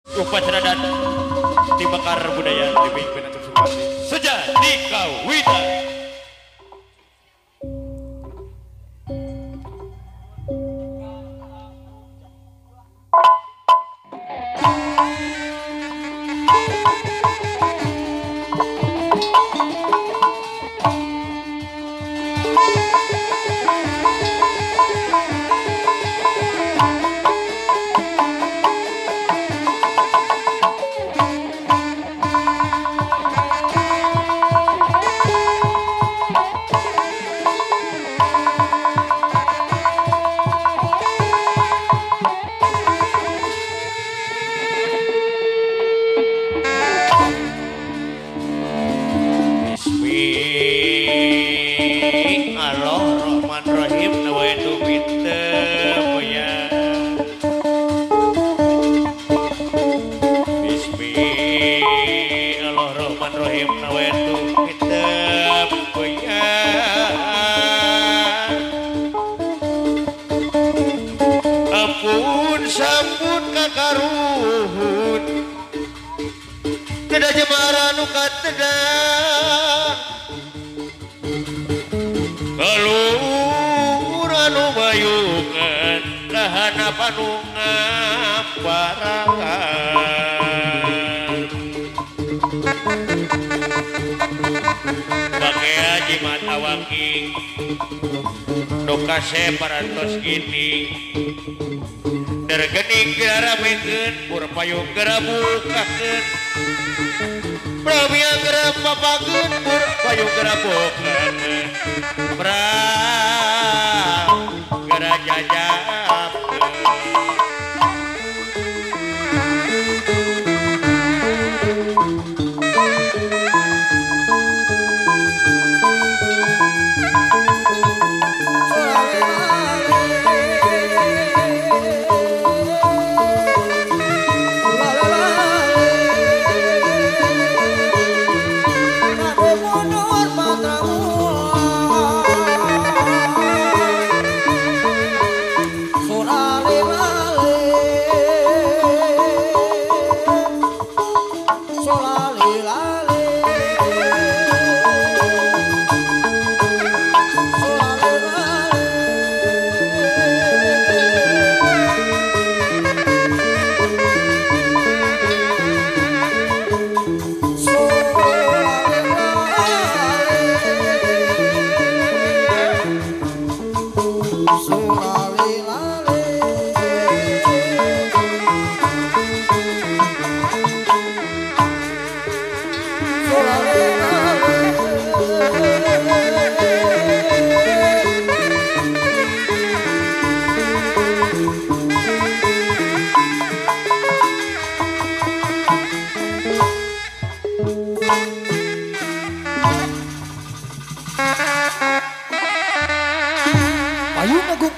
Upacara dan dibakar budaya dipimpin Acep Supardi sejati kawitan. Parantos gini dergening geramekeun pur payung gerabukakeun pramia gerapapakeun pur payung gerabukakeun pra gerajajapkeun.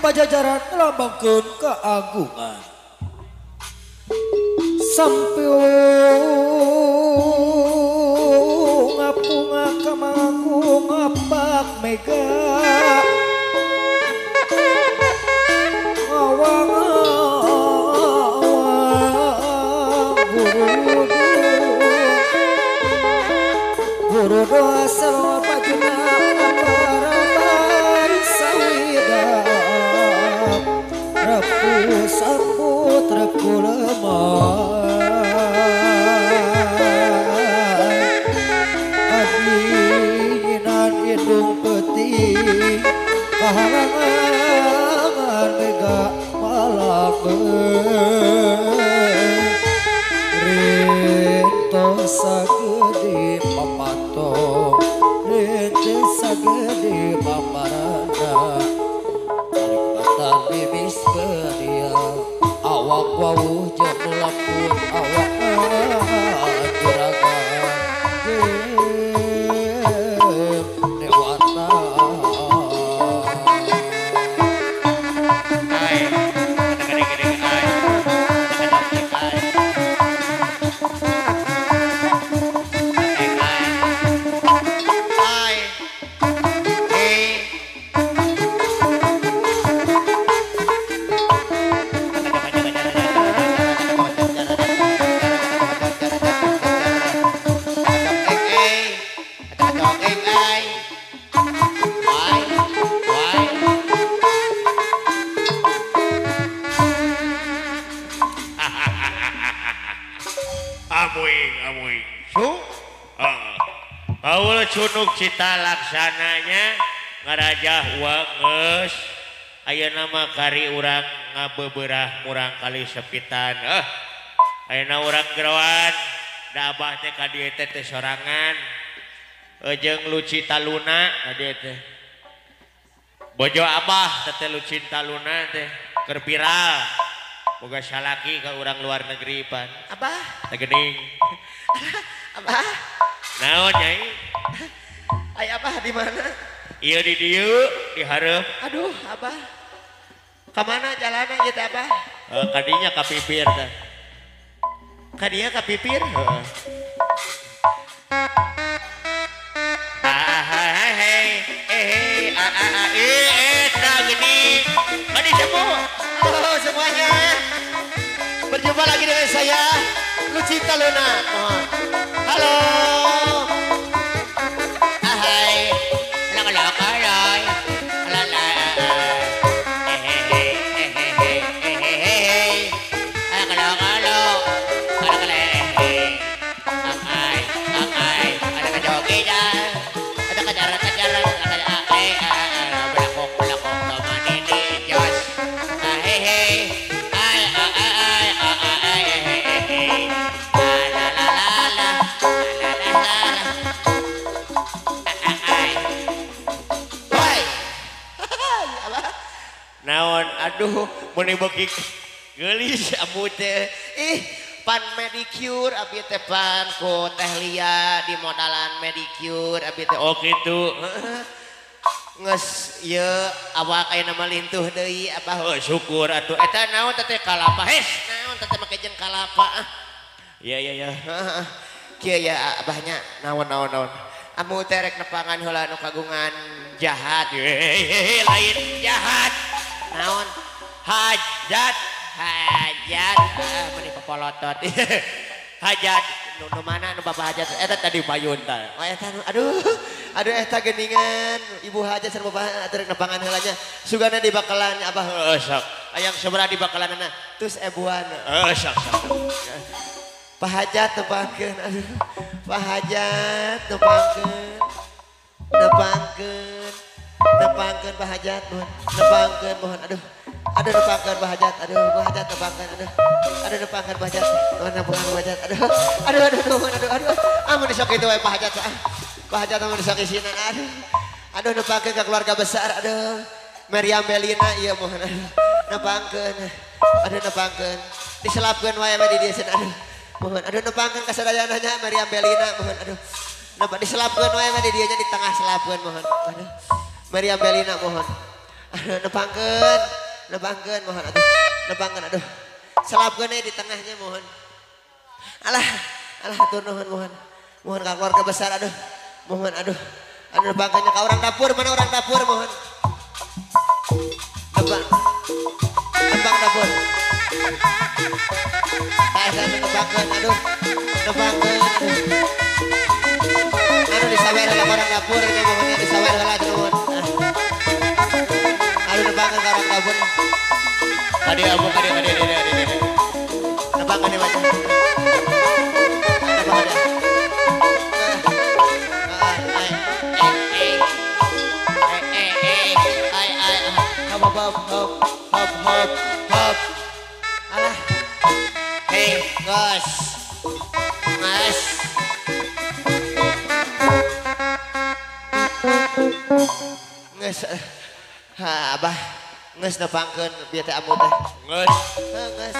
Pajajaran melambangkan keagungan. Sampiung ngapunga kamangku ngapak mega awang awang guru guru doa selalu pajuna repu sambut repu lemah adinginan indung peti kahalangan mega malake rinto sagede papato rinto sagede paparana bibis beria awak wawuh jeung lapun awak juragan dewata. Amuing amuing. Su. Paul cunuk cita laksananya ngarajah uang geus. Ayeuna mah kari urang ngabeberah murang kali sepitan. Ayeuna urang geroan da abah teh ka dieu teh sorangan. Jeung Lucinta Luna ka dieu teh. Bojo abah teh Lucinta Luna teh keur viral. Boga salaki ka urang luar negeri pan. Abah teh geuning. Abah. Naon nyai? Ai abah di mana? Ieu di dieu di hareup. Aduh, abah. Ka mana jalanna ieu teh abah? Kadinya ka pipir teh. Kadinya ka pipir? Heeh. Halo semuanya, berjumpa lagi dengan saya Lucinta Luna. Halo. Hai. Naon aduh meni beuki geulis amu teh. Ih pan medicure abi teh pan ku Teh Lia di modalan medicure abi teh. Oh kitu. Geus ieu awak ayeuna mah lintuh deui abah. Oh syukur atuh. Eta naon teh kalapa? Hes naon teh make jeung kalapa ah. Iya iya iya. Heeh. Kieu ya abahnya naon naon naon. Amu teh rek nepangan heula nu kagungan jahat. Lain jahat. Naon? Hajat. Hajat. Meni popolotot. Hajat. Nu mana nu bapak hajat? Eta tadi payun tah. Oh eta nu aduh. Aduh eta geuningan ibu hajat sareng bapak atuh rek nepangan heula nya. Sugana dibakalan abah. Heeh sok. Hayang sabaraha dibakalanana? Tus ebuan. Heeh sok sok. Pak Hajat tepangkeun aduh. Pak Hajat tepangkeun. Tepangkeun. Tepangkeun Pak Hajat mohon. Tepangkeun mohon aduh. Aduh tepangkeun Pak Hajat. Aduh Pak Hajat tepangkeun aduh. Aduh tepangkeun Pak Hajat. Mohon tepangkeun Pak Hajat. Aduh. Aduh aduh nuhun aduh aduh. Amun sok kitu we Pak Hajat. Pak Hajat amun sok isinan aduh. Aduh nepangkeun ka keluarga besar aduh. Meriam Belina ieu mohon aduh. Nepangkeun. Aduh nepangkeun. Diselapkeun wae we di dieu aduh. Mohon aduh nepangkeun ka sadayana nya Meriam Belina mohon aduh. Napa diselapkeun wae we di dieu nya di tengah selapkeun mohon. Aduh. Meriam Belina mohon. Aduh nepangkeun, nepangkeun mohon aduh. Nepangkeun aduh. Selapkeun we di tengahnya mohon. Alah, alah atur nuhun mohon. Mohon ka keluarga besar aduh. Mohon aduh. Aduh nepangkeunnya ka orang dapur, mana orang dapur mohon. Nepang. Nepang dapur. Saya nepangkeun aduh. Nepangkeun aduh. Aduh disawer heula orang dapur nya mohon disawer heula nuhun. Aduh nepangkeun ka orang dapur. Kadi abu kadi kadi kadi kadi. Nepangkeun di mana? Nepangkeun. Hop hop hop hop hop. Alah. Hei, gos. Mas. Nges. Ha, abah. Nges nepangkeun bieu teh amu teh. Nges. Nges.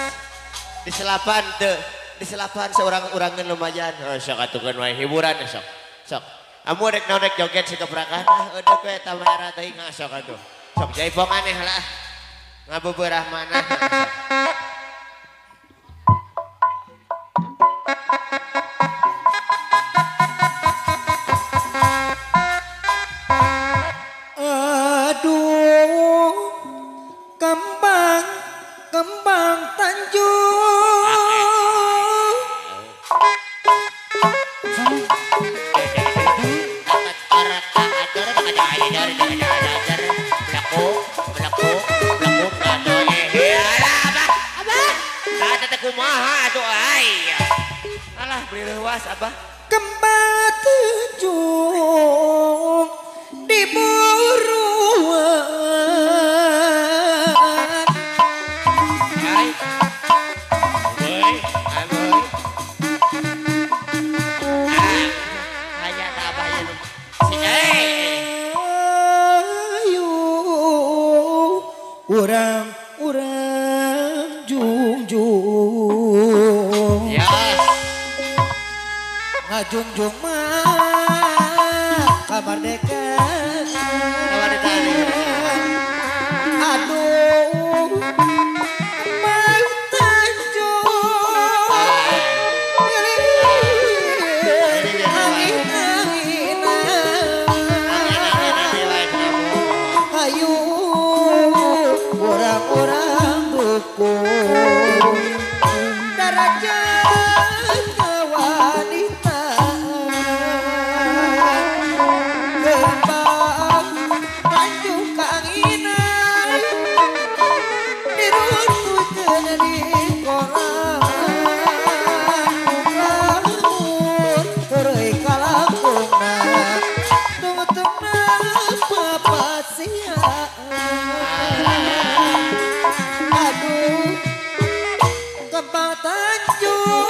Di selapan teu. Di selapan seorang-urangeun lumayan. Heuh sok atukeun wae hiburan sok. Sok. Amu rek naon rek joget si keprakan. Ah, eueuh we eta mah era teuing sok atuh. Sok jaipong aneh lah. Ngabeberah mana. Aduh, kembang, kembang Tanjung. Ay. Alah beli leuwas abah. Kembang Tanjung di buruan. Hai. Boy, aboy. Ah, hanya abah ya. Si ayo urang-urang jungjung. Yes. Ngajungjung mah kamardekaan. Aduh, Kembang Tanjung ayo orang-orang dukung darajat wanita Kembang Tanjung kanginan diruntuhkeun di koran lamun heureuy kalangkungna tungtungna papasiaan. Aduh, Kembang Tanjung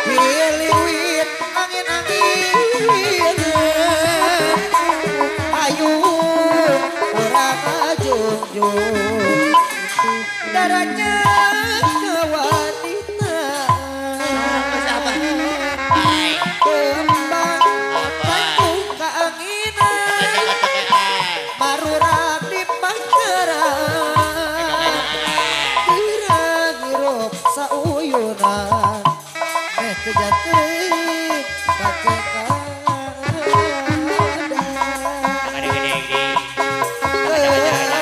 hiliwit angin-angin. Ayo urang ngajungjung darahnya wanita. Kembang Tanjung kaanginan marurak di pangkaran kira-ngirup sauyunan meh teu jantik pacekada.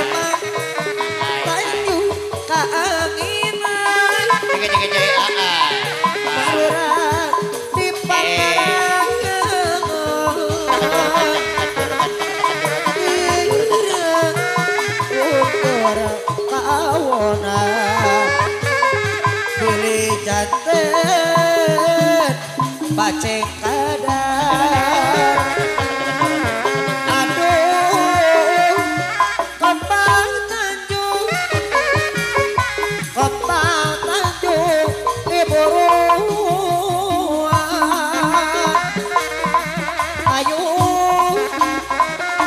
Kembang Tanjung kaanginan marurak di pangkaran kawonan pilih janten paceng kadar. Aduh, Kembang Tanjung, Kembang Tanjung diburuan. Ayo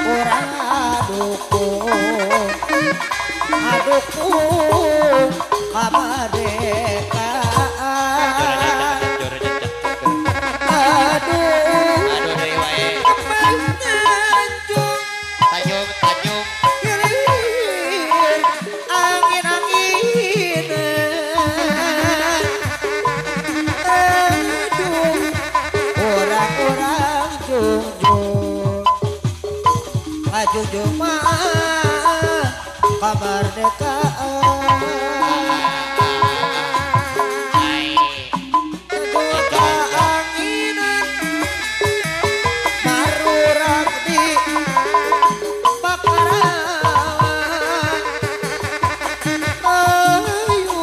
urang dukung adukung kamerdekaan. Aduh, Kembang Tanjung Tanjung hilir angin-anginan. Aduh, orang-orang jungjung ngajungjung mah kamerdekaan. Kaanginan marurak di pakaran. Ayo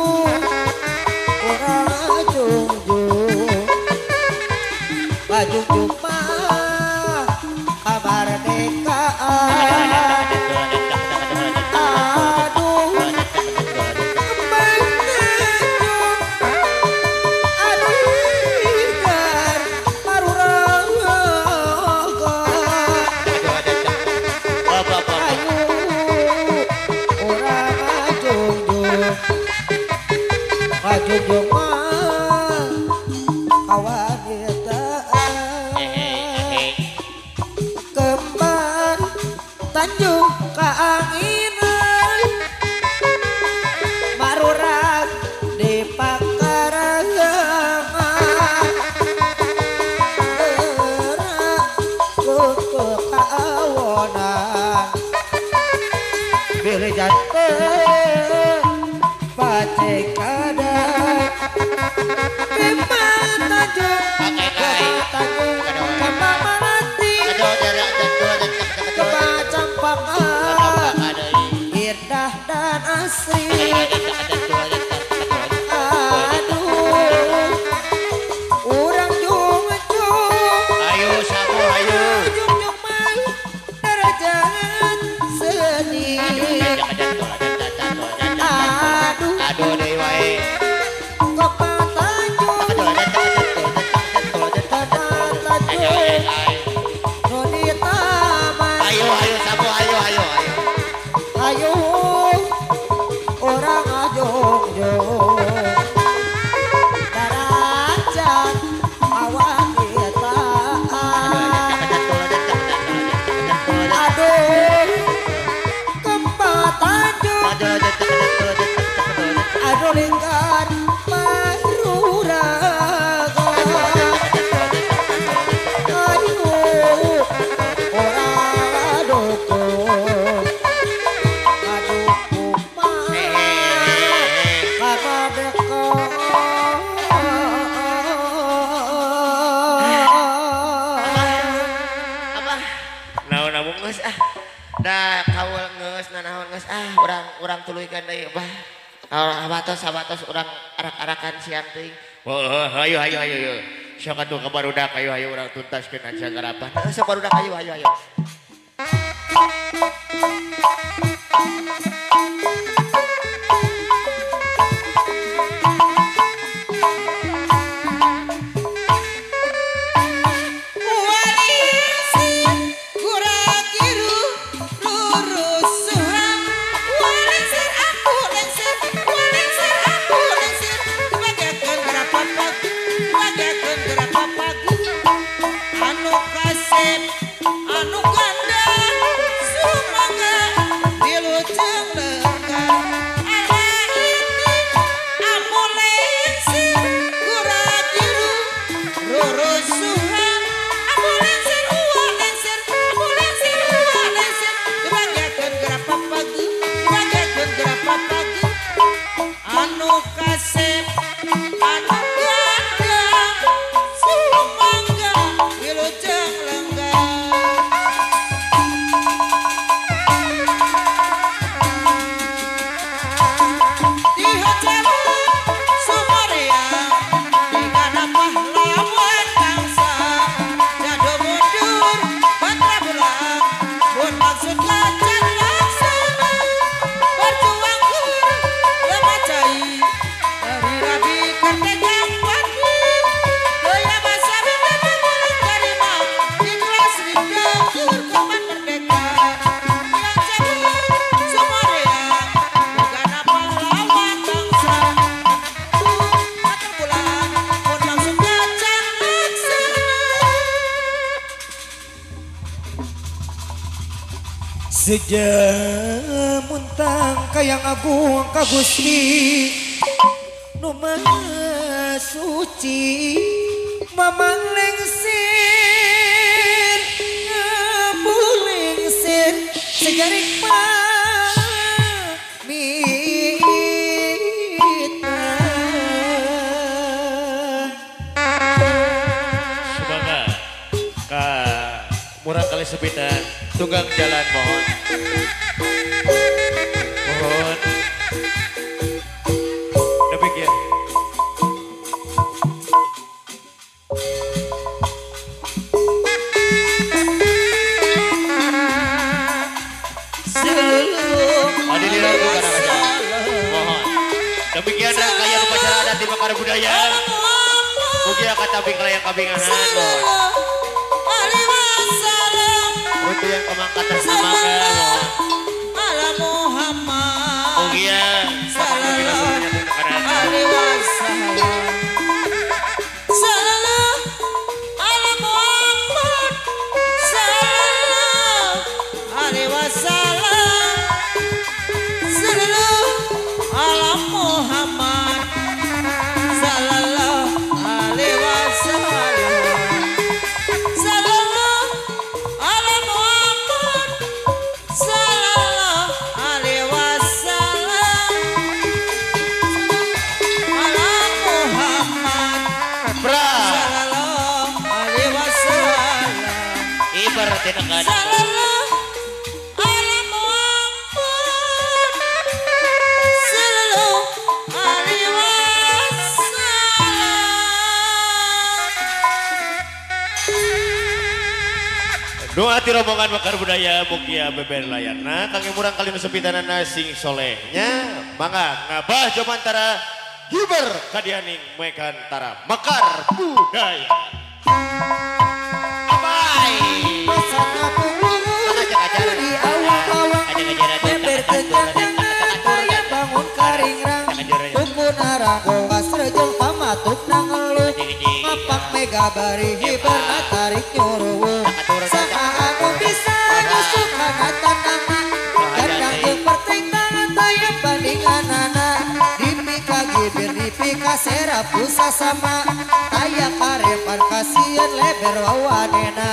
urang ngajungjung ngajungjung mah kamerdekaan. Aduh, Kembang Tanjung aduh marurang. Ayo urang ngajungjung ngajungjung mah kawanitaan. Kembang Tanjung kaanginan marurak di pakarangan. Gerak kutu kawonan bilih janten pacekada. Kembang Tanjung, Kembang Tanjung, Kembang Melati, Kembang Cempaka indah dan asri. Aduh, tuluykeun deui bah. Abatos urang arak-arakan siang teuing. Heeh, ayo ayo ayo ayo. Sok atuh ka barudak ayo ayo urang tuntaskeun aja garapan. Heeh, sok barudak ayo ayo ayo. Anu gandang sumangga wilujeng lengkap ala ini amu lengser kuragiru rurusuhan amu lengser uwa lengser amu lengser uwa lengser dibagiakeun gerapa pagi dibagiakeun gerapa pagi anu kasep anu gandang sumangga wilujeng lengkap. Sejamuntang kayang agung ka Gusti nu Maha Suci mamang lengsir ngabu lengsir sejarik pamita. Semoga ka murang kali sepitan tunggang jalan mohon. Mohon. Demikian. Mohon. Demikian rangkaian upacara adat di Mekar Budaya. Mugia katabi kalayang kabingahan. Mohon. Untuk yang kemangkatan sama ala Muhammad. Mugia alaihi wasallam. Sallallahu ala Muhammad. Sallallahu alaihi wasallam. Sallallahu ala Muhammad. Sallallahu alaihi wasallam. Sallallahu ala Muhammad. Sallallahu alaihi wasallam. Doa ti rombongan Mekar Budaya mugia beber layarna kangge murang kali nu sepitanana sing solehnya mangga ngabah jomantara hiber kadianing Megantara Mekar Budaya. Mapak mega bari hiberna tarik nyuruh saha anu bisa nusuk kana tanana gandang jeung pertentangan taya bandinganana dipika gibir dipika serap ku sasama taya karepan kasian leber wawanena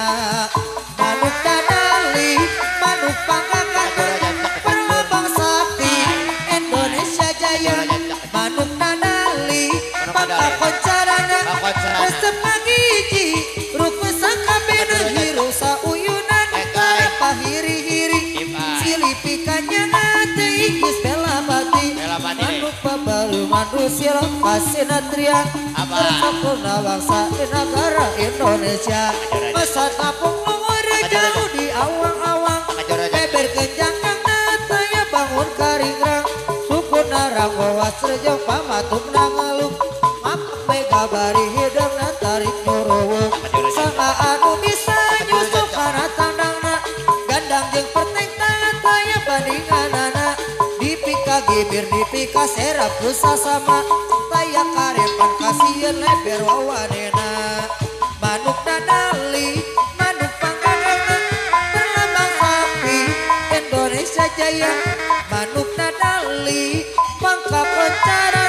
manuk dadali manuk pangkakan perlambang sakti Indonesia Jaya manuk dadali maka koncarana resep ngagiji ruku sakabehna hirup sauyunan pahiri-hiri silipikanya teu geus bela. Susilo Kasinatria Bersakuna bangsa di negara Indonesia. Masa tapung lumur jauh di awang-awang. Beber kenjang taya bangun karingrang. Suku narang wawas rejong pamatuk nangalung. Mapak mega bari hidung tarik nyuruwung. Sama anu bisa nyusup kana tandangna. Gandang jeung perteng tangan taya bandinganana. Dipika gibir dipika serap kusasama. Taya karepan kasieun leber wawanena. Manuk dadali manuk panggangan berlambang sapi Indonesia Jaya. Manuk dadali pangka pencara